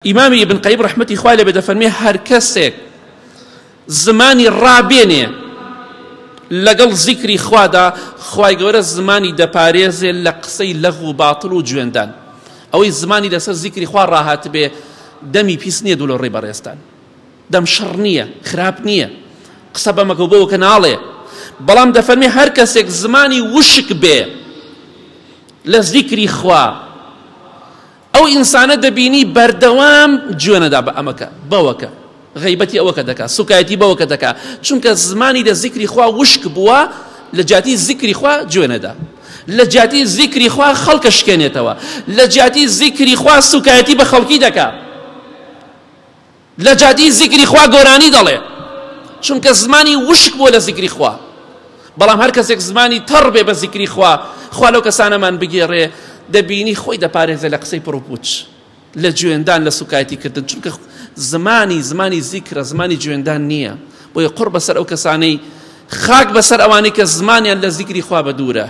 ئیمامی ئیبن قەیم ڕەحمەتی خوای لێبێ دەفەرمێ هەر کەسێک زمانی ڕابێنێ لەگەڵ زیکری خوادا خوای گەورە زمانی دەپارێزێ لە قسەی لەغ و باتڵ و جوێندان. ئەوەی زمانی لەسەر زیکری خوا ڕاهاتبێ دەمی پیس نییە دوو لە ڕێی بەڕێزتان. دەم شڕ نییە، خراپ نییە، قسە بەمەکە و بەوەکە ناڵێ. بەڵام دەفەرمێ هەر کەسێک زمانی وشک بێ لە زیکری خوا ئەو ئینسانە دەبینی بەردەوام جوێنەدا بە ئەمەکە بەوەکە غەیبەتی ئەوەکە دەکا سوکایەتی بەوەکە دەکا چونکە زمانی لە زیکری خوا وشک بووە لە جیاتی زیکری خوا جوێنەدا لە جیاتی زیکری خوا خەڵکە شکێنێتەوە لە جیاتی زیکری خوا سوکایەتی بە خەڵکی دەکا لە جیاتی زیکری خوا گۆرانی دەڵێ چونکە زمانی وشک بووە لە زیکری خوا. بەڵام هەر کەسێک زمانی تەڕ بێ بە زیکری خوا، خوا لەو کەسانەمان بگێڕێ، دەبینی خۆی دەپارێزێ لە قسەی پڕوپوچ، لە جوێندان، لە سوکایەتی کردن، چونکە زمانی زمانی زیکرە، زمانی جوێندان نییە. بۆیە قوڕ بەسەر ئەو کەسانەی خاک بەسەر ئەوانەی کە زمانیان لە زیکری خوا بەدوورە.